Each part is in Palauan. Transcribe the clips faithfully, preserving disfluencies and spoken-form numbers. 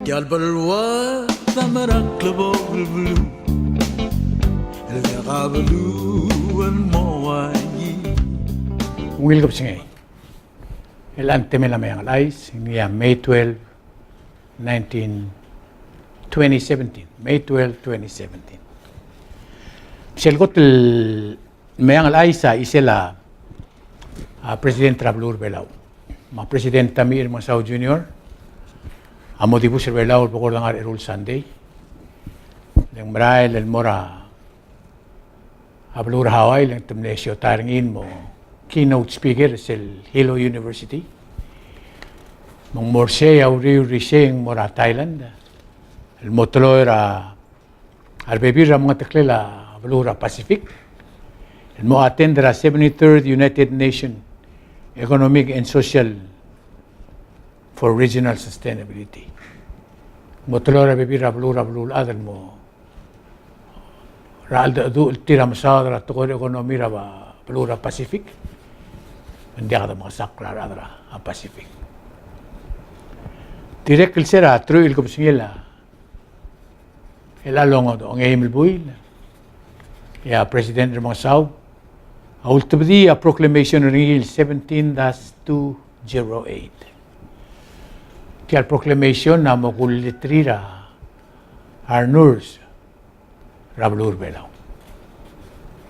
Tia el beluad a mera el klebokel beluu, el diak a beluu el mo uaisei. Ungil kebesengei. El chelecha el temel a Meang el Chais, ngii a May twelve, nineteen, twenty seventeen. May twelve, twenty seventeen. Sel kot el Meang el Chais a chisel a, a President er a beluu er a Belau. Me a President Tommy Remengesau Junior a mo dibus er a Belau el bekord el ngar er a eru el Sunday. Le ng merael el mo er a beluu er a Hawaii, le ng te mle siotai er ngii el mo keynote speaker er sel Hilo University. Me ng mo er sei a uriul er isei e ng mo er a Thailand el mo teloi er a a rebebil er a mengeteklel a beluu er a Pacific el mo attend er a seventy-third United Nations Economic and Social for Regional Sustainability. Mo teloi er a rebebil er a beluu er a beluulechad el mo er a cheldecheduch el tir a mesaod er a tekoi er a economy er a beluu er a Pacific. Me ng diak de mekesakl er a rechad er a Pacific. Dirrek el se er a truich el kebesengil a el a longodech, ongeim el buil, e a President Remengesau a ultebedii a proclamation er ngii el seventeen dash two zero eight. Tia el proclamation a mo kulleterir a renurse er a beluu er a Belau.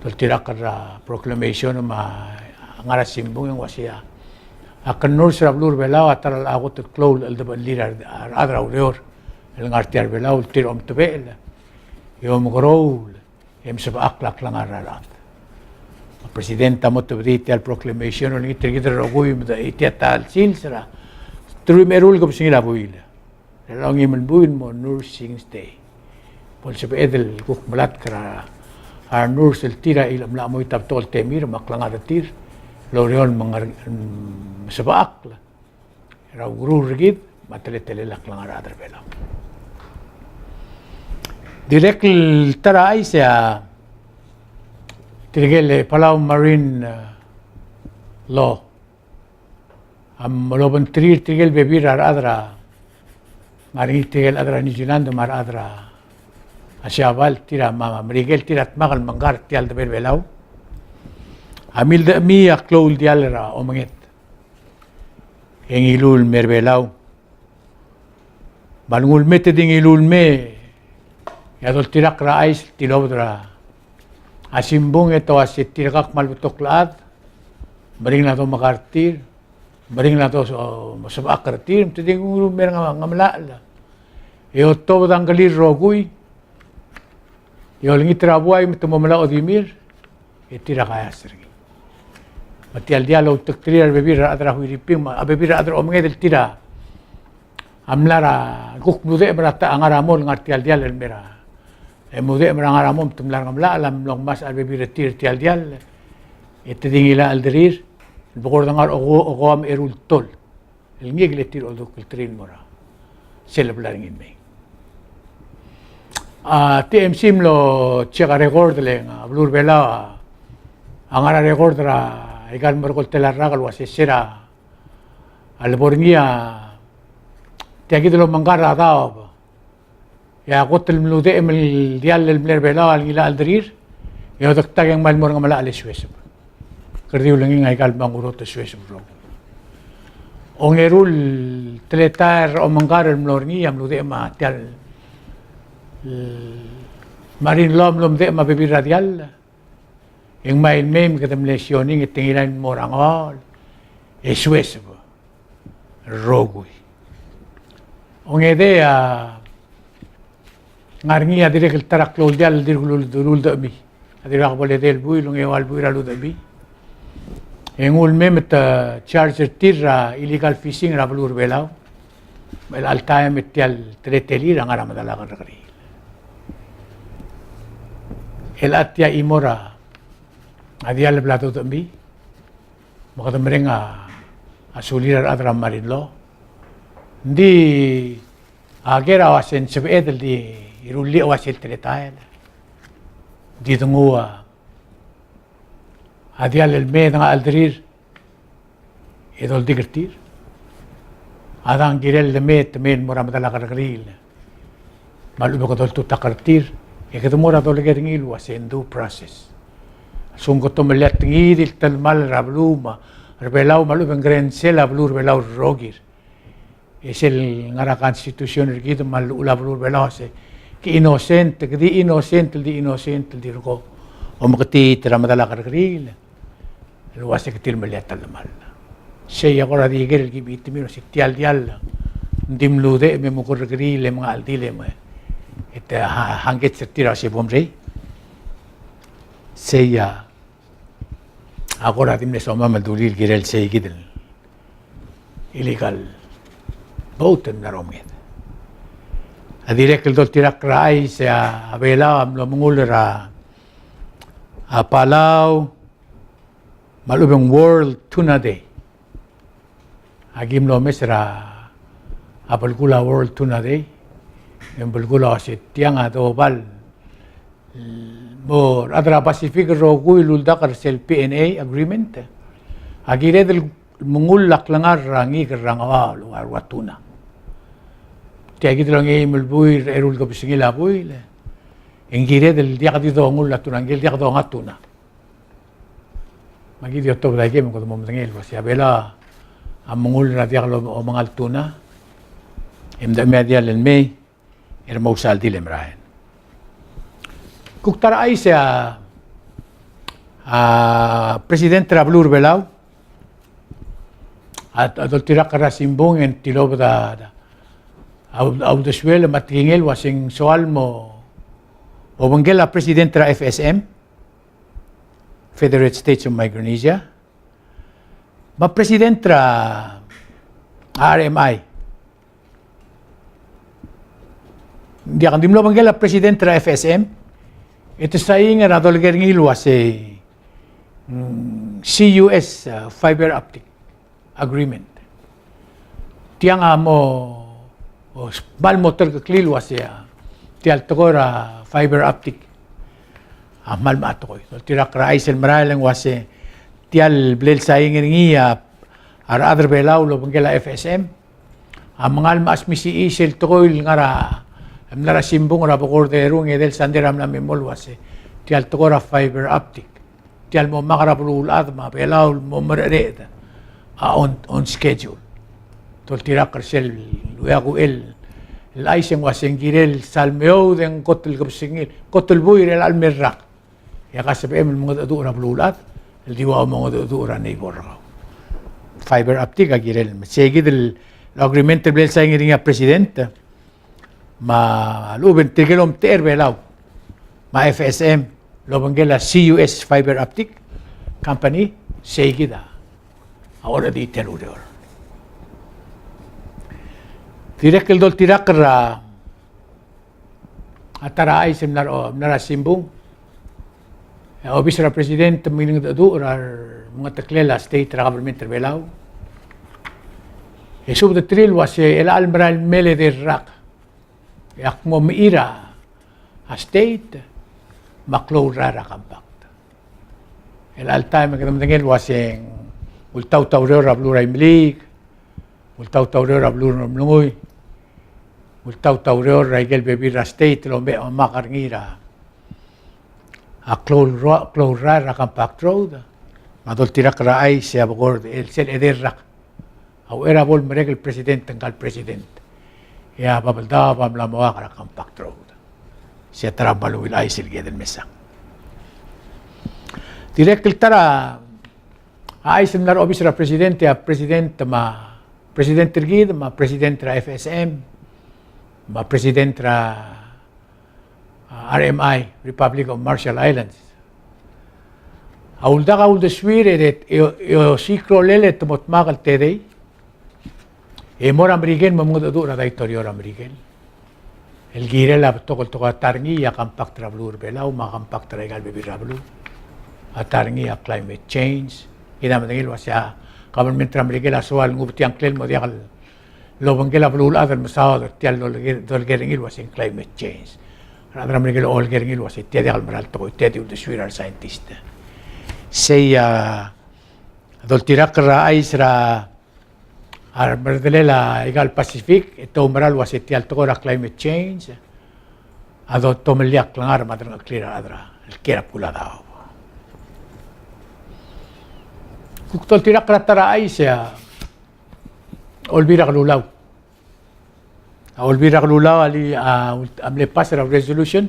Doltirakl er a proclamation me a ngar er a simbung e ng uasei a klenurse er a beluu er a Belau a ta er a kot el klou el cheldebechellir a rechad er a ureor el ngar tia er a Belau el tir a omtebechel e omekeroul e mesebechakl a klengar er a rechad. A President a mo tebedii tia el proclamation el olengit er kid el rokui me de tia ta el sils er a teruich me a eru el kebesengil a buil. Er a ongeim el buil el mo Nursing Day. Bo lsebeched el kuk melatk er a renurse el tir a chilechemlak moit a betok el temir me a klengar er tir el oureor me ng mesebechakl er a ukeruul er kid me a teletelel a klengar er a rechad er a Belau. Dirrek el ta er a chais e a tirke el Palau Marine, eh, Law a mlo obengterir tirke el bebil er a rechad er a, ngar er ngii tirke el chad er a New Zealand me a rechad er a Siabal, tir a me a Merikel, tir a dmak el mengkar er tia el debel Belau a mildechemii a klou el diall er a omenged e ngiluu el mei er a Belau. Me a lenguu el mei, te di ngiluu el mei e a doltirakl er a chais el tilobed er a simbung e te uasei tirka kmal betok el chad, meringel a domekar er tir, meringel a do, o, mesebechakl er tir, me te di ngiluu el mei er a Ngemelachel. E otobed a ngkelir el rokui e olengit er a buai me te mo melai a odimir e tir a kaias er ngii. Me tia el diall a ultekterir a rebebil er a rechad er a Huiriping me a bebil er a rechad er a omenged el tir a mla er a kuk mludechem er a ta, a ngar er a mong el ngar tia el diall el mei er a, e mludechem er a ngar er a mong me te mla er a Ngemelachel a mlo ngmasech a rebebil er tir er tia el diall e te di ngilai a chelderir el bekord el ngar er a okeua me a eru el tol el ngikel e tir a oldukl er tir el mo er a sel blai er ngii el mei. A TMC a mlo check a record el ng a beluu er a Belau a ngar er a record er aika el merekong el telael el rak el uasei se er a lebo er ngii a tia kid el omengkar er a daob e a kot el mludechem el diall el mle er a Belau a ngilai a chelderir e odektak e ng mei el mo er a Ngemelachel e sueseb. Kede di ulengit a ika el mla ngurot e sueseb el rokui. Ongeru el teletael er a omengkar el mlo er ngii a mludechem a tia el Marine Law a mlo medechem a bebil er a diall e ng mei el mei me kede mle sioning e te ngilai el mo er a Ngemelachel e sueseb el rokui. Ongedei a ngar er ngii a dirrek el ta er a klou el diall el dirk lul-, luldechemii. A dirkak bo ledei el buil, ongeua el buil er a ludechemii. E nguu el mei me te charge er tir er a illegal fishing er a beluu er a Belau. Me chelecha el taem e tia el teletelir a ngar er a medal a kerrekeriil. Chelecha tia chimo er a diall el bla dodechemii me kede mereng a sulir a rechad er a Marine Law. Ng di a ker a uasei ng sebeched el di rullii a uasei el teletael. Di denguu a diall el mei e dengai a chelderir e doldik er tir. A dang kirel el mei, te mei el mo er a medal a kerrekeriil me a lechub e kede oltutakl er tir, e kede mo er a dolekoi er ngii el uase due process. A lsekum kede omelecha a ngii di el telemall er a beluu me a, er a Belau me a lechub e ng kerensel a beluu er a Belau el rokir. E sel ngar er a constitution er kid me a llechul a beluu er a Belau a se, ke innocent, ke di innocent, el di innocent, el di rokui. Omeketiit er a medal a kerrekeriil el uase ke tir el melecha a telemall. Sei a kora di ikel el ki mei te mei el uase tia el diall, ng di mludech me mo kerrekeriil e menga el di le me. E te ha-, hangkets er tir a uase bo mrei. Sei a a kora di mle soam el dulii el kirel sei kid el illegal vote el mla er a omenged. A dirrek el doltirakl er a chais e a Belau a mlo mengull er a, a Palau me a lechub e ng World Tuna Day. Aki mlo omes er a, a belkul a World Tuna Day, e ng belkul a uase tiang a dobal mo rechad er a Pacific el rokui el uldak er sel P N A agreement. A kired el mengull a klengar er a ngikel er a ngau el ua, ua tuna. Tia kid el ongeim el buil er a eru el kebesengil a buil, e ng kired el diak di dongull a tuna, ngike el diak donga tuna. Me aki di otobed a ikel me kede mo medengei el uase a Belau a mengull er a diak lomenga el tuna, e mdechemii a diall el mei, e re mo usal di le merael. Kuk ta er a chais e a, a president er a beluu er a Belau a, a doltirakl er a simbung e ng tilobed a, a, a uldesuel me a tekingel el uase ng soal mo obengkel a president er a F S M, Federated States of Micronesia, me a president er a R M I. Ng diak, ng di mlo obengkel a president er a F S M, e te sain er a dolekoi er ngii el uase, mm, C U S, uh, fiber optic agreement. Tiang a mo, o, kmal mo terkeklii el uase a tia el tekoi er a fiber optic a kmal mla tekoi. Doltirakl er a chais el merael e ng uase tia el bla lsain er ngii a, a rechad er a Belau el obengkel a F S M a mengal mechas misichii sel tekoi el ngar er a, mla er a simbung er a bekord eru, ng edei el sandei er a mla me mo el uase tia el tekoi er a fiber optic, tia el mo omak er a beluulechad me a Belau el mo mereched a on, on schedule. Doltirakl er sel ua kuchel el chais e ng uase ng kirel sal meoud e ng kot el kebesengil, kot el buil er chelecha el mei el rak, e a ka sebechem el mengedecheduch er a beluulechad el di ua omengedecheduch er a neighbor er kau. Fiber optic a kirel, me sei kid el agreement el bla lsain er ngii a president me a lechub e ng tirke el omtechei er a Belau me a F S M el obengkel a C U S Fiber Optic Company, sei kid a already tia el ureor. Dirrek el doltirakl er a, a ta er a chais el mla er a, mla er a simbung, e a obis er a president a milengedecheduch er a remengeteklel a state er a government er a Belau, e subed er tir el uase chelecha el merael el mei el edei el rak e ak mo mechir a state me a klou el rael er a compact. Chelecha el taem e kede medengei el uase ng ultaut a ureor er a beluu er a Imeliik, ultaut a ureor er a beluu er a Ngeremlengui, ultaut a ureor er a ikel bebil er a state el ome, omak er ngii er a, a klou el ro, klou el rael er a compact road. Me a doltirakl er a chais e a bekord el sel edei el rak a uchei er a bo lemerek el president, ngka el president, e a Babeldaob a mla mo oak er a compact road. Sei a ta er a kmal ungil chais el kired el mesang. Dirrek el ta er a chais el mla er a obis er a president, e a president me a, president er kid me a president er a F S M me a president er a a, R M I, Republic of Marshall Islands. A uldak a uldesuir e, e, e osiik a rolel e te mo dmak el tedei e mo er a Merikel me mengedecheduch er a daitorio er a Merikel el kirel a betok el tekoi a ta er ngii a compact er a beluu er a Belau me a compact er a ikal bebil er a beluu, a ta er ngii a climate change. Kid a medengei el uase a government er a Merikel a soal nguu tiang klel mo diak el lobengkel a beluulechad el mesaod er tia el dolekoi, dolekoi er ngii el uase ng climate change. A rechad er a Merikel a olekoi er ngii el uase tia diak el mera el tekoi, tia di uldesuir a rescientist. Sei a doltirakl er a chais er a, a remerredelel a ikal Pacific, e te oumera el uase tia el tekoi er a climate change a do, tomellii a klengar me a delengcheklir a rechad er a, el kiei er a bkul a daob. Kuk doltirakl er a ta er a chais e a Olbiil er a Kelulau. A Olbiil er a Kelulau a li, a, a mle pass er a resolution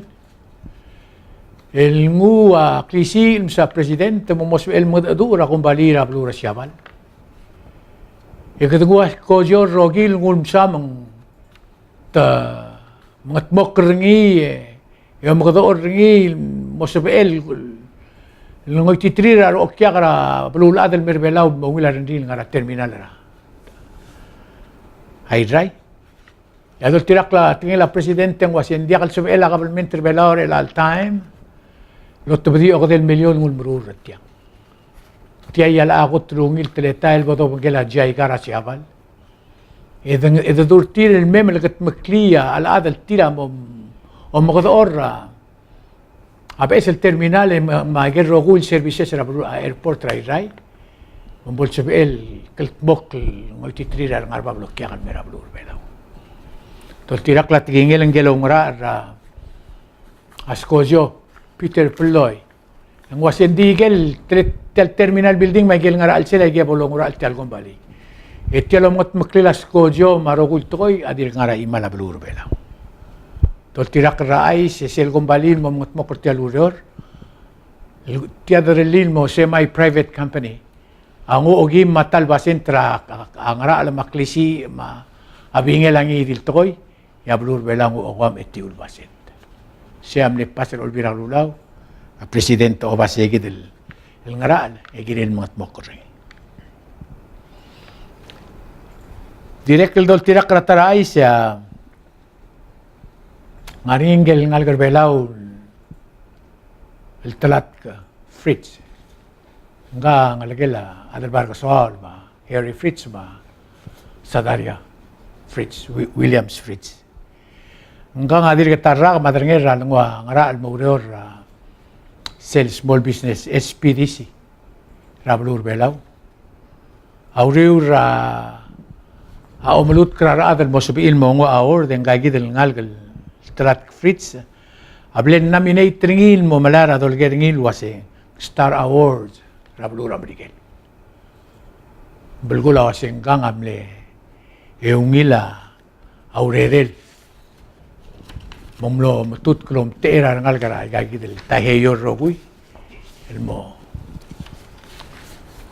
el nguu a klisiich el msa president me mo sebechel mengedecheduch er a kombalii er a beluu er a Siabal. E kede nguu a skojo el rokir el nguu el msa me ng te mengedmokl er ngii, e, e omekedechor er ngii el mo sebechel el ngoititerir a reokiak er a beluulechad el mei er a Belau el mo ungil a rengrir el ngar er a terminal er a Airai. E a doltirakl a tekingel a president e ng uase ng diak el sebechel a government er a Belau er chelecha el taem el otobedii a okedei el milion el nguu el meruul er tiang. Tia a locha kot el ungil teletael el bo dobengkel a JICA er a Siabal. E de, e de dul tir el mei me le kudmeklii a chelechad el tir a mo, omekedechor er a a beches el terminal e me, me aike el rokui el services er a beluu, a airport er a Airai. Me bo lsebechel el kldmokl el ngoititerir a rengar er a bab el okiak el mei er a beluu er a Belau. Doltirakl a tekingel ngike el oungerachel er a skojo, Peter Polloi, e ng uase ng di ikel tel, tel terminal building me aike el ngar er a chelsel aike a bo loungerachel tia el kombalii. E tia el omengedmeklel a skojo me a rokui el tekoi a dirk ngar er a chimal a beluu er a Belau. Doltirakl er a chais e sel kombalii el mo mengedmokl er tia el ureor, el tia derellii el mo semi-private company, a nguu a okeim me a ta el basent er a, a, a ngerachel me a klisiich me a bingel a ngii di el tekoi, e a beluu er a Belau a nguu a okeim me a etiu el basent. Sei a mle pass er a Olbiil er a Kelulau, a president a obase kid el, el ngerachel, e kirel mengedmokl er ngii. Dirrek el doltirakl er a ta er a chais e a ngar er ngii ngike el ngalek er a Belau el telatk Fritz. Ngka a ngelekel a Adelbairekesoaol me a Harry Fritz me a Sadaria Fritz, Wi-, Williams Fritz. Ngka a dirk ta el rak me a derengel er a lenguu a ngerachel el mo oureor er a sel Small Business, S B D C, er a beluu er a Belau. A uriul er a, a omelutk er a rechad el mo sebechir el mo nguu a award, e ngka kid el ngalek el telatk Fritz a bla le nominate er ngii el mo melai er a dolekoi er ngii el uase Star Award er a beluu er a Merikel. Belkul a uase ngka a mle ungil a a urerel me ng mlo metutk el omtechei er a rengalek er aika kid el Taiheio el rokui el mo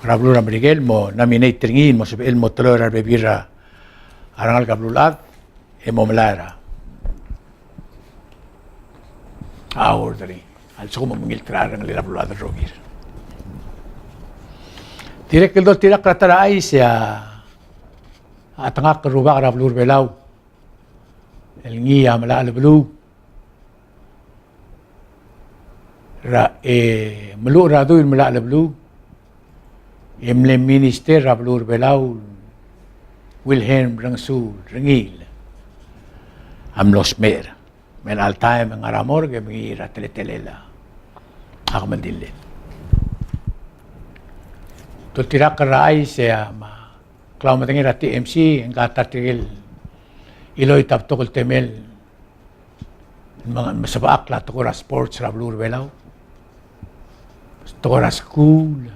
er a beluu er a Merikel el mo nominate er ngii el mo sebechel el mo teloi er a rebebil er a rengalek er a beluulechad e mo melai er a award er ngii a lsekum ng mengilt er a rengelekel a beluulechad el rokir. Dirrek el doltirakl er a ta er a chais e a a chetengakl el rubak er a beluu er a Belau el ngii a melachel a beluu er a, e, meluchel er a dui el melachel a beluu e mle minister er a beluu er a Belau Wilhelm Rengesuul Rengiil a mlo smecher. Me a chelecha el taem e ng ngar er a morgue e mengiil er a teletelel a kemeldillel. Doltirakl er a chais e a me a klaumedengei er a T M C e ngka a ta er tirke el chiloit a betok el temel el me, mesebechakl a tekoi er a sports er a beluu er a Belau, tekoi er a skuul,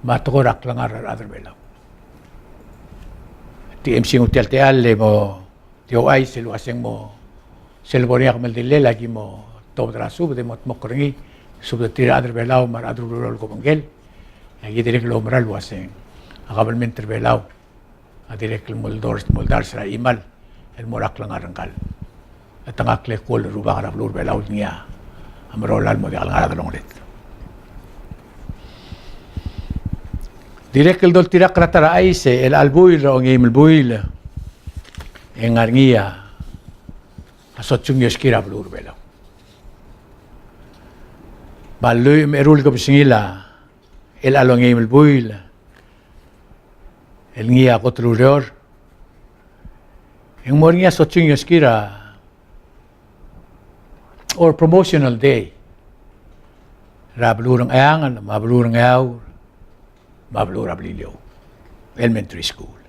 me a tekoi er a klengar er a rechad er a Belau. T M C a nguu tia el techall e mo di ouchais el uaseng mo sel bo er ngii a kemeldillel a ki mo tobed er a subed e mo dmokl er ngii, subed er tir a rechad er a Belau me a rechad er a beluu el kebengkel. A ki dirrek el oumera el uaseng a kabelment er a Belau a dirrek el mo oldars, mo oldars er a chimal el mo er a klengar er ngkal chetengakl el ekuoll el rubak er a beluu er a Belau el ngii a merolai el mo diak el ngar er a delongeled. Dirrek el doltirakl er a ta er a chais e chelecha el buil er a ongeim el buil e ng ngar er ngii a sotsungioskii er a beluu er a Belau. Me a lluich me a eru el kebesengil a chelecha el ongeim el buil el ngii a kot el ureor e ng mo er ngii a sotsungioskii er a or promotional day er a beluu er a Ngcheangel, me a beluu er a Ngeaur, me a beluu er a Beliliou Elementary School.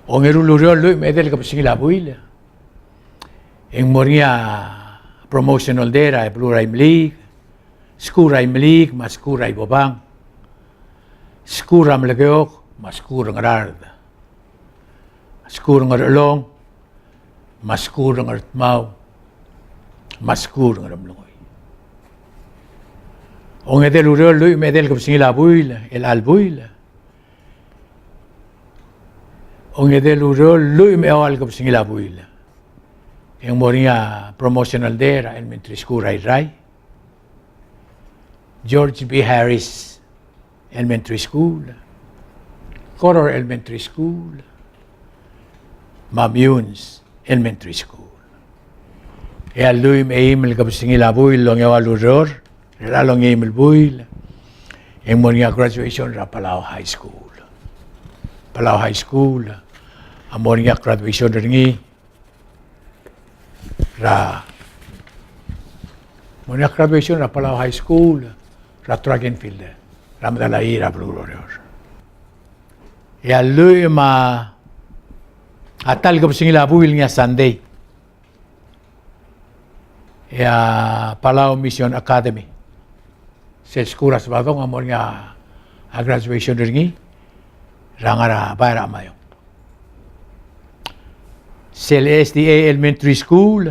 Ongeru el ureor, lluich me a edei el kebesengil a buil e ng mo er ngii a promotional day er a beluu er a Imeliik, skuul er a Imeliik, me a skuul er a Ibobang, skuul er a Melekeok, me a skuul er a Ngaraard, skuul er a Ngerchelong, me a skuul er a Ngardmau, me a skuul er a Ngeremlengui. Ongedei el ureor, lluich me a edei el kebesengil a buil, el chelecha el buil. Ongedei el ureor, lluich me a eua el kebesengil a buil e ng mo er ngii a promotional day er a elementary school er a Irrai, George B. Harris Elementary School, Koror Elementary School, me a Meyuns Elementary School. E a lluich me a eim el kebesengil a buil el ongeua el ureor, er a ongeim el buil, e ng mo er ngii a graduation er a Palau High School. Palau High School a mo er ngii a graduation er ngii er a, mo er ngii a graduation er a Palau High School er a track and field er a medal a ii er a beluu er Oreor. E a lluich me a ta el kebesengil a buil el ngii a Sunday e a Palau Mission Academy, sel skuul er a Sebadong, a mo er ngii a graduation er ngii er a ngar er a bai er a Maiong. Sel S D A Elementary School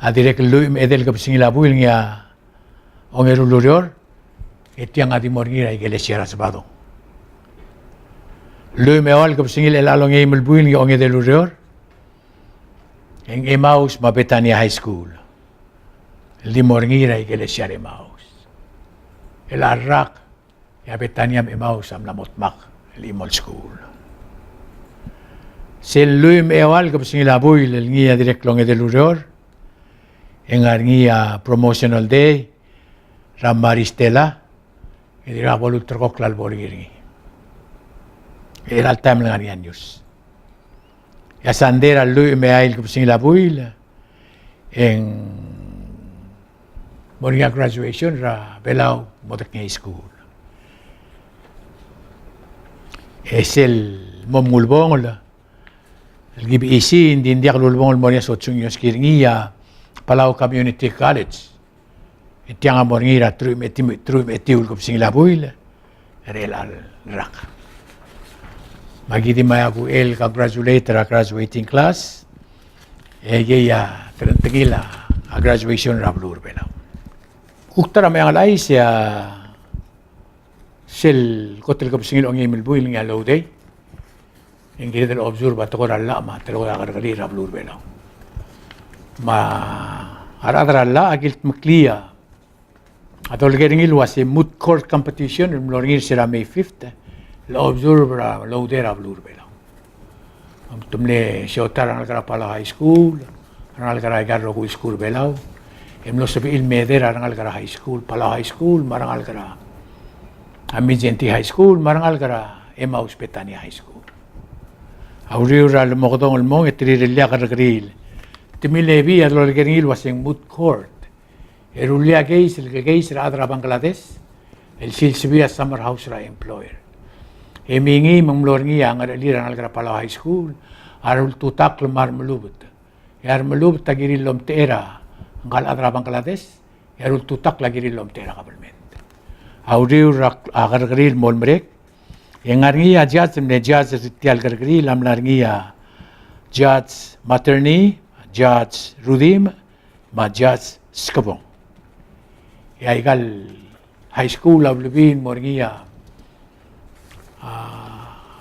a dirrek el lluich me a edei el kebesengil a buil el ngii a ongeru el ureor, e tiang a di mo er ngii er a ikelesia er a Sebadong. Lluich me a eua el kebesengil el chelecha el ongeim el buil el ngii a ongedei el ureor, e ng Emmaus me a Bethania High School el di mo er ngii er a ikelesia er a Emmaus. El a rak e a Bethania me a Emmaus a mla mo dmak el chimo el skuul. Sel lluich me a eua el kebesengil a buil el ngii a dirrek el ongedei el ureor, e ng ngar er ngii a promotional day er a Maristella, e dirkak bo lulterekokl a lebo er ngii er ngii. E chelecha el taem el ngar er ngii a news. E a Sunday er a lluich me a eai el kebesengil a buil e ng mo er ngii a graduation er a Belau Modekngei School. E sel mo mengulebongel el ki bo isei, ng di ng diak lulebongel el mo er ngii a sotsungiosky er ngii, a Palau Community College. E tiang a mo er ngii er a teruich me a etiu, teruich me a etiu el kebesengil a buil er chelecha el rak. Me aki di mei a kuk el congratulate er a graduating class, e ngii a telengtengil a graduation er a beluu er a Belau. Kuk ta er a Meang el Chais, e a sel kot el kebesengil a ongeim el buil el ngii a Lou Day, e ng kired el observe a tekoi er a llach me a telekoi er a kerrekeriil er a beluu er a Belau. Me a rechad er a llach a kildmeklii a dolekoi er ngii el ua se moot court competition el mlo er ngii er se er a May fifth el observe er a Lou Day er a beluu er a Belau. Te mle siotai a rengalek er a Palau High School, a rengalek er aika el rokui el skuul er a Belau, e mlo sebechir el medei er a rengalek er a high school, Palau High School, me a rengalek er a Mindszenty High School, me a rengalek er a Emmaus Bethania High School. A uriul er a lemokedong el mong e te rirellii a kerrekeriil. Te milebii a dolekoi er ngii el ua se ng moot court. E rullii a case, el case er a chad er a Bangladesh el silsebii a summer house er a employer. E mingii me ng mlo er ngii a ngerechelir a rengalek er a Palau High School a rultutakl me a remelubet. E a remelubet a kirir el omtechei er ngka el chad er a Bangladesh, e a rultutakl a kirir el omtechei er a government. A uriul er a kerrekeriil el mo merek, e ng ngar er ngii a judge el mle judge er tia el kerrekeriil a mla er ngii a Judge Materne, Judge Rudimch, me a Judge Skebong. E aika el high school a ulebii el mo er ngii a, a,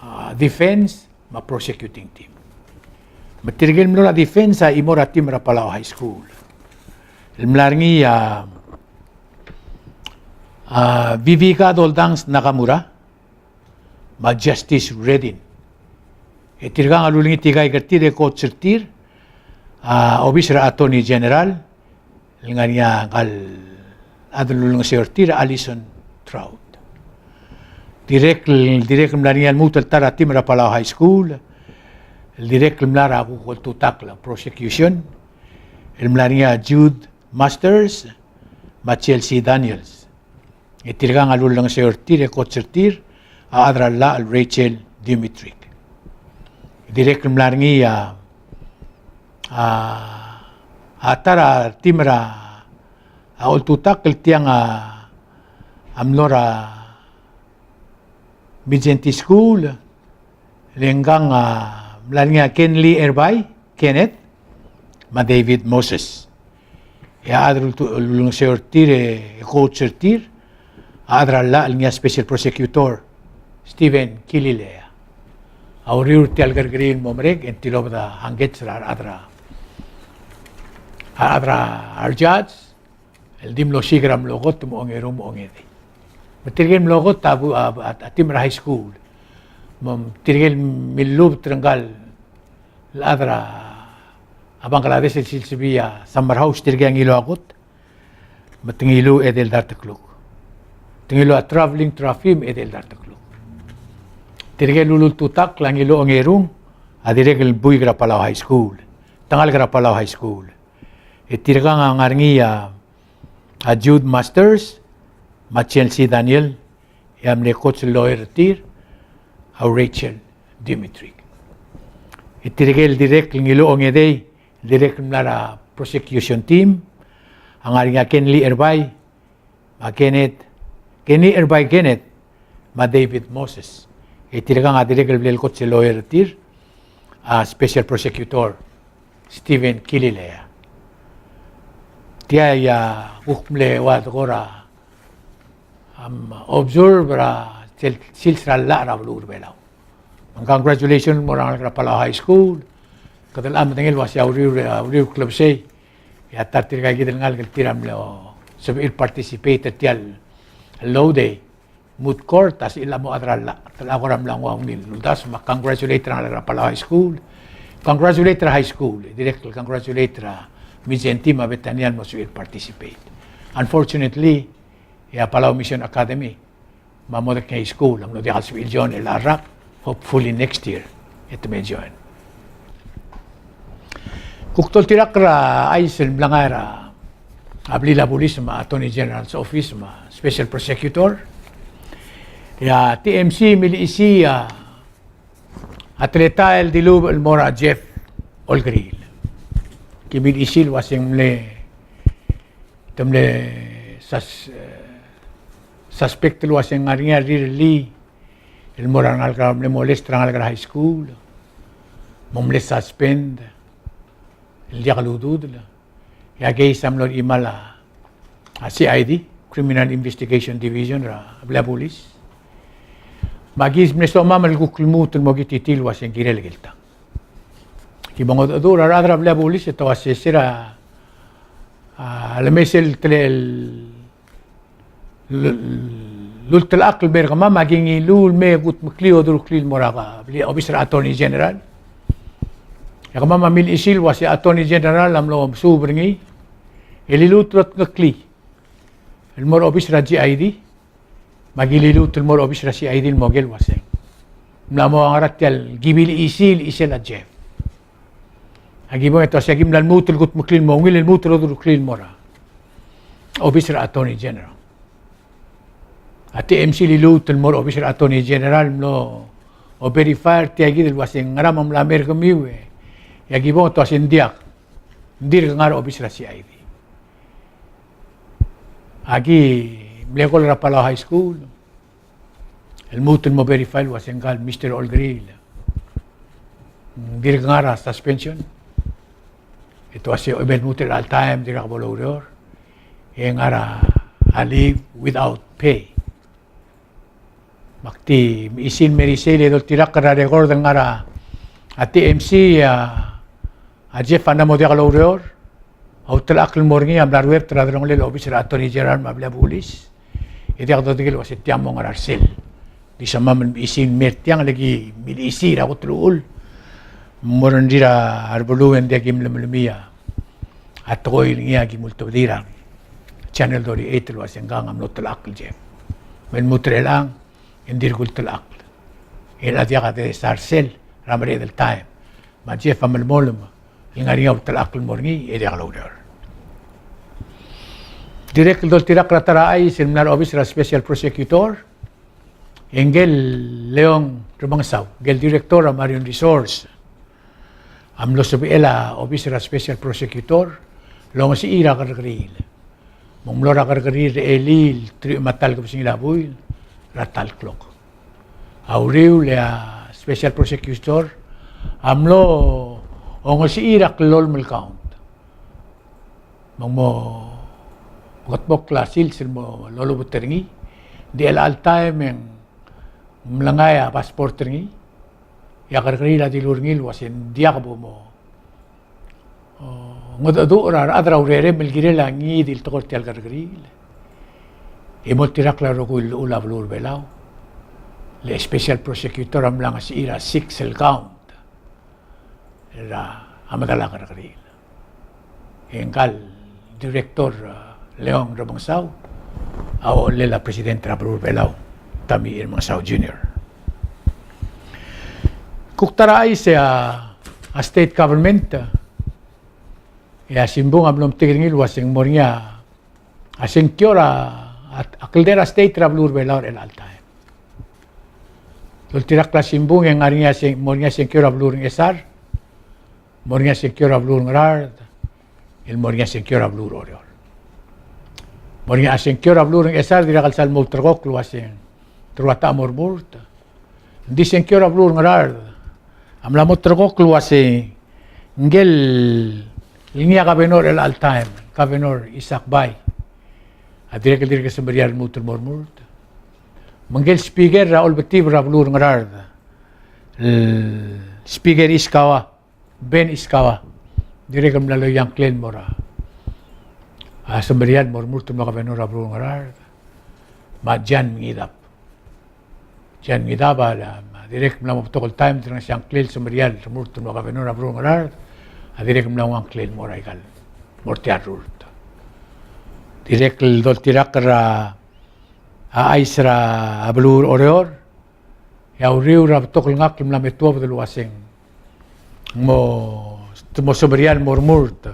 a defense me a prosecuting team. Me tirke el mlo er a defense a chimo er a team er a Palau High School el mla er ngii a, a Viveka Doldangs Nakamura, me a Justice Redin. E tirkang a lulengit ikaik er tir e coach er tir a Office er a Attorney General, el ngar er ngii a ngka el chad el ulengeseu er tir, Alison Trout. Dirrek el, dirrek el mla er ngii a lmuut el ta er a team er a Palau High School el dirrek el mla er a kuk oltutakl a prosecution, el mla er ngii a Jude Masters me a Chelsea Daniels. E tirkang a lulengeseu er tir e coach er tir a chad er a llach el Rachel Dimitrick. Dirrek el mla er ngii a, a, a ta er a team er a, a oltutakl el tiang a, a mlo er a Mindszenty School, le ngkang a mla er ngii a Kenly Erbai, Kenneth, me a David Moses. E a chad el ulengeseu er tir e coach er tir, a chad er a llach el ngii a special prosecutor, Steven Kililea. A uriul er tia el kerrekeriil el mo merek, e ng tilobed a hangkets er a rechad er a, a rechad er a, a rejudge, el di mlo siik er a mlo kot me a ongeru me a ongedei. Me tirke el mlo kot a, a, a, a team er a high school. Me tirke el millubet er ngka el chad er a Bangladesh el silsebii a summer house, tirke a ngiluu a kot. Me te ngiluu edei el dart el kluk. Te ngiluu a traveling trophy me edei el dart el kluk. Tirke el ulultutakl a ngiluu a ongerung a dirrek el buik er a Palau High School. Te ngalek er a Palau High School. E tirkang a ngar er ngii a, a Jude Masters, me a Chelsea Daniel, e a mle coach el lawyer er tir, a Rachel Dimitri. E tirke el dirrek el ngiluu a ongedei, dirrek el mla er a prosecution team, a ngar er ngii a Kenly Erbai, me a Kenneth, Kenly Erbai Kenneth, me a David Moses. E tirkang a dirrek el bla el coach el lawyer er tir, a special prosecutor, Steven Kililea. Tia a kuk mle ua tekoi er a, am, observe er a sel, sils er a llach er a beluu er a Belau. Me ng congratulations el mo er a rengalek er a Palau High School. Kede locha medengei el ua se a uriul, a uriul klebesei. E a ta er tirka kid el ngalek el tir a mlo sebechir el participate er tia el lodei. Moot court, a sel a mo chad er a llach, te locha kora mla nguu a ungil uldasu me a congratulate er a rengalek er a Palau High School. Congratulate er a high school, dirrek el congratulate er a Mindszenty me a Bethania el mo sebechir el participate. Unfortunately, e a Palau Mission Academy me a Modekngei High School a mlo diak el sebechir el join el rak, hopefully next year e te me join. Kuk doltirakl er a chais el mla ngar er a blil a bulis me a Attorney General's Office me a Special Prosecutor. E a T M C a milechisii a, a teletael el dilubech el mo er a Jeff Olkeriil. Ki milechisii el ua se ng mle, te mle sus-, eh, suspect el ua se ng ngar er ngii a rirellii el mo er a rengalek, mle molest er a rengalek er a high school, me ng mle suspend el diak lodudel. E a case a mlo er a chimal a, a C I D, Criminal Investigation Division er a blil a bulis. Me aki mle somam el kuk lmuut el mo kititii el ua se ng kirel kiltang. Ki bo ngodecheduch er a rechad er a blil a bulis e te ua se se er a, a, lemes el tele el l-, lultelechakl el mei er kemam, aki ngiluu el mei e kudmeklii e odureklii el mo er a, a, obis er a Attorney General. E kemam a milechisii el ua se a Attorney General a mlo mesuub er ngii e liluut el otngeklii el mo er a obis er a C I D, me aki liluut el mo er a obis er a C I D el mo oker el ua se ng mla mo ngar er a tia el ki milechisii el chisel a Jeff. Aki bong e te ua se aki mla lmuut el kudmeklii el mo ungil, lmuut el odureklii el mo er a obis er a Attorney General. A T M C a liluut el mo er a obis er a Attorney General el mlo verify er tia kid el ua se ng ngera me ng mla mei er kemiu e, e aki bong e te ua se ng diak, ng dirk ngar er a obis er a C I D. Aki mle call er a Palau High School el lmuut el mo verify el ua se ngka el Mister Olkeriil ng dirk ngar er a suspension. E te ua se ng mei el lmuut er a chelecha el taem, dirkak bo loureor, e ngar er a leave without pay. Me ak di mechisii el mei er isei e doltirakl er a record el ngar er a T M C a, a Jeff a mla mo diak loureor, a ultelechakl el mo er ngii a mla ruebet er a delongelel a obis er a Attorney General me a blil a bulis. E diak dodengei el ua se tia a mo ngar er a rsel. Di somam el mechisii el mei er tiang, le ki milechisii er a kot el uchul. Mo er ngii er a rebeluu e ng diak ki mlemelemii a tekoi el ngii a ki multebedii er a Channel thirty-eight el ua se ngkang a mlo telechakl el Jeff. Me lmuut er chelechang e ng dirk ultelechakl. E a diak a desa er a rsel er a mereched el taem. Me a Jeff a melemolem el ngar er ngii a ultelechakl el mo er ngii e diak loureor. Dirrek el doltirakl er a ta er a chais el mla er a obis er a Special Prosecutor, e ngike el Leon Remengesau, ngike el Director er a Marine Resource, a mlo sebechel a obis er a special prosecutor el ongesechii er a kerrekeriil. Me ng mlo er a kerrekeriil er a elii el teruich me a ta el kebesengil a buil er a ta el klok. A uriul e a special prosecutor a mlo ongesechii er a klolem el count. Me ng mo ketmokl a sils el mo lolubet er ngii. Ng di chelecha el taem e ng mlengai a passport er ngii, e a kerrekeriil a dilu er ngii el uasei ng diak bo mo, o, ngedecheduch er a rechad er a urerem el kirel a ngii di el tekoi er tia el kerrekeriil. E mo oltirakl a rokui el llechul a beluu er a Belau, le special prosecutor a mla ngesechii er a six el count er a medal a kerrekeriil. E ngka el director, a, Leon Remengesau a ochellel a president er a beluu er a Belau, Tommy Remengesau Junior. Kuk ta er a chais e a, a state government, e a simbung a mlo metik er ngii el uasei ng mo er ngii a a sengkio er a, a, a kldei er a state er a beluu er a Belau er chelecha el taem. Doltirakl a simbung e ng ngar er ngii a seng-, mo er ngii a sengkio er a beluu er a Ngchesar, mo er ngii a sengkio er a beluu er a Ngaraard, el mo er ngii a sengkio er a beluu er a Oreor. Mo er ngii a sengkio er a beluu er a Ngchesar, dirrek el sal mo ulterekokl el uasei ng teruata mo remurt. Ng di sengkio er a beluu er a Ngaraard a mla mo ulterekokl el uasei ngike el ngii a governor er chelecha el taem, Governor Isaac Bai, a dirrek el dirk semeriar el lmuut el mo remurt. Me ngike el speaker er a olbetib er a beluu er a Ngaraard, el speaker Iskawa, Ben Iskawa, dirrek el mla loia ngklel el mo er a, a, semeriar el mo remurt el mo governor er a beluu er a Ngaraard. Me a John Ngidab. John Ngidab a, a, dirrek el mla mo betok el taem el dirrenges a ngklel el semeriar el remurt el mo governor er a beluu er a Ngaraard, a dirrek el mla nguu a ngklel el mo er aika el, mo er tia el rurt. Dirrek el doltirakl er a, a chais er a beluu er a Oreor, e a uriul er a betok el ngakl el mla me tuobed el uaseng mo, mo semeriar el mo remurt.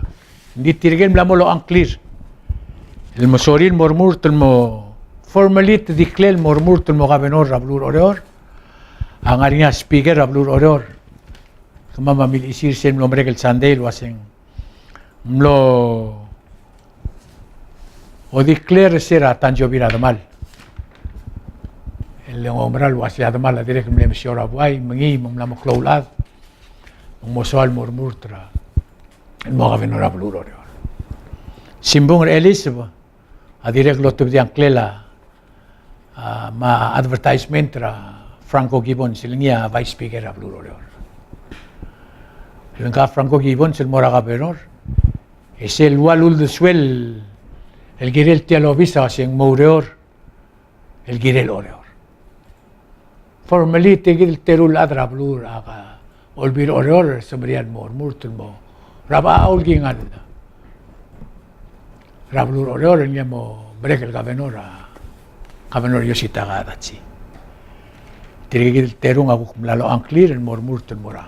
Ng di tirke el mla mo locha ngklir el mo sorir el mo remurt el mo formally declare el mo remurt el mo governor er a beluu er a Oreor a ngar er ngii a speaker er a beluu er a Oreor. Kemam a milechesii er sel mlo merek el Sunday el uaseng mlo declare er se er a tanjobi er a demal. El ng oumera el uasei a demal a dirrek el mle mesiou er a buai, me ngii me ng mla mo klou el chad, me ng mo soal el mo remurt er a, el mo governor er a beluu er a Oreor. Simbung er a Elizabeth a dirrek el otobedii a ngklel a, a, me a advertisement er a Franco Gibbons, el ngii a vice speaker er a beluu er a Oreor. El ngka Franco Gibbons el mo er a governor, e sel ua luldesuel el kirel tia el obis a uaseng mo oureor el kirel Oreor. Formally, tirke el teru el chad er a beluu er a, a, Olbiil er Oreor, semeriar el mo remurt el mo er a bechachau el kingall er a beluu er Oreor, el ngii a mo merek el governor, a, Governor Yositaka Adachi. Tirke el terung a kuk mla locha ngklir el mo remurt el mo er a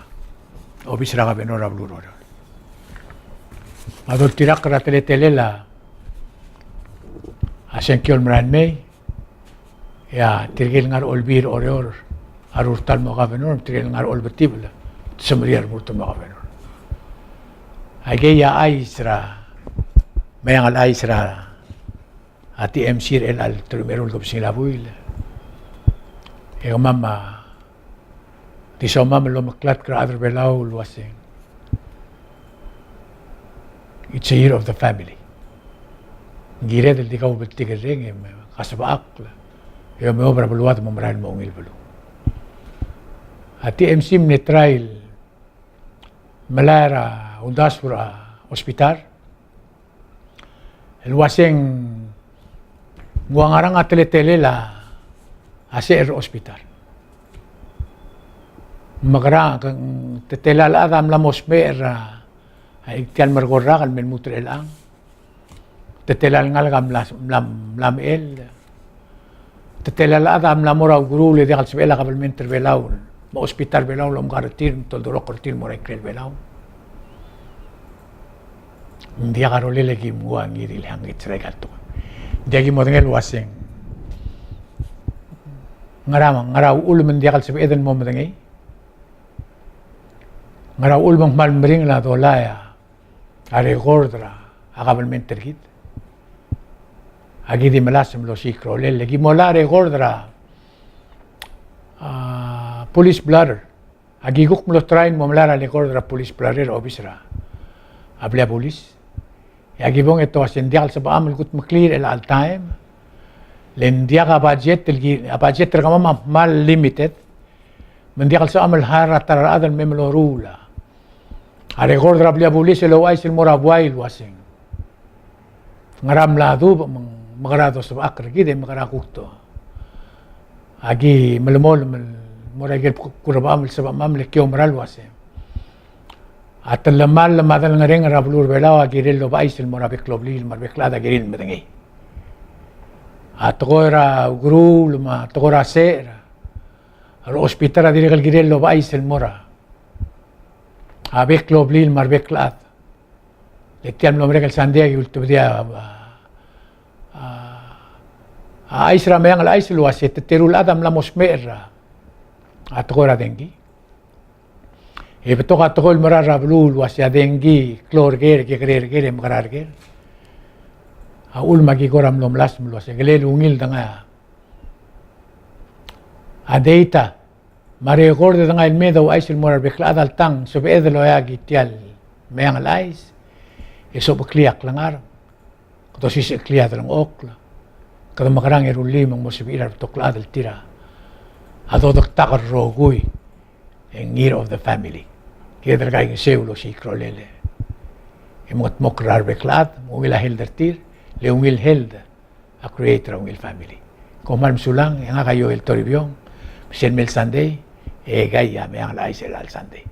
obis er a governor er a beluu er Oreor. Me a doltirakl er a teletelel a, a sengkio el merael mei, e a tirke el ngar er a Olbiil er Oreor a rurt el mo governor, me tirke el ngar er a Olbetibel a semeriar el mo rurt el mo governor. Aikei a chais er a, meang el chais er a, a TMC er chelecha el teruich me a eru el kebesengil a buil. E kemam a di somam el omeklatk er a chad er a Belau el uaseng it's a year of the family. Ng kired el di kau bltikerreng e me kasebechakl e omeob er a beluad me merael mo ungil beluu. A TMC a mle try el melai er a uldasu er a hospital el uaseng ng ua ngerang a teletelel a secher er a hospital. Mekerang, ke ng teletelel a chad a mla mo smecher er a, a, tia el merek el rak el me lmuut er chelechang. Teletelel a ngalek a mla, mla, mla mechell. Teletelel a chad a mla mo er a ukeruul e diak el sebechel a kabelment er a Belau me a hospital er a Belau el omkar er tir, me te oldurokl er tir el mo er a ikrel Belau. Ng diak a rolel e kim nguu a ngii di le hangets er aika el tekoi. Ng diak ki modengei el uaseng ngera, ngera uchul me ng diak el sebeched el mo medengei. Ngera uchul me ng kmal meringel a dolai a record er a government er kid? Aki di melasem el osiik a rolel, e ki mo melai a record er a, a, police blotter. Aki kuk mlo try el mo melai a record er a police blotter er a obis er a blil a bulis. E aki bong e te uase ng diak el sebecham el kutmeklii er chelecha el taem, le ng diak a budget el ki, a budget er kemam a kmal limited. Me ng diak el sebecham el hire a ta er a rechad el me meloruul a record er a blil a bulis el ouchais el mo er a buai el uaseng ngera mla dubech, me ng mekera dosebechakl er kid, e mekera kuk to. Aki melemolem el mo er a ikel kurebecham el sebechemam le ki oumera el uase a telemall me a delengerenger er a beluu er a Belau a kirel el obechais el mo er a bek el obliil me a rebek el chad a kirir el medengei. A tekoi er a ukeruul me a tekoi er a secher er a hospital a dirrek el kirel el obechais el mo er a bek el obliil me a rebek el chad. Le tia el mlo merek el sandei a ki ultebedii a, a, a chais er a meang el chais el uase te teru el chad a mla mo smecher er a tekoi er a dengki. E betok a tekoi el merael er a beluu el uase a dengki klou er ker, kekerei er ker, e mekera er ker. A uchul me aki kora mlo melasem el uase ng kirel ungil dengai a data me a record e dengai el me douchais el mo er a rebek el chad a ltang, sebeched el oeak tia el meang el chais, e sobeklii a klengar, kede osisecheklii a delengchokl, kede mekerang e rullii me ng mo sebechir a rebetok el chad el tir a dodektak el rokui, e ng year of the family. Kid el kaingeseu el osiik a rolel e mengedmokl er a rebek el chad, me ungil a health er tir, le ungil health a create er a ungil family. Kom kmal mesulang, e ngak a Joel Toribiong, me sel mei el sandei, e kai a meang el chais er chelecha el sandei.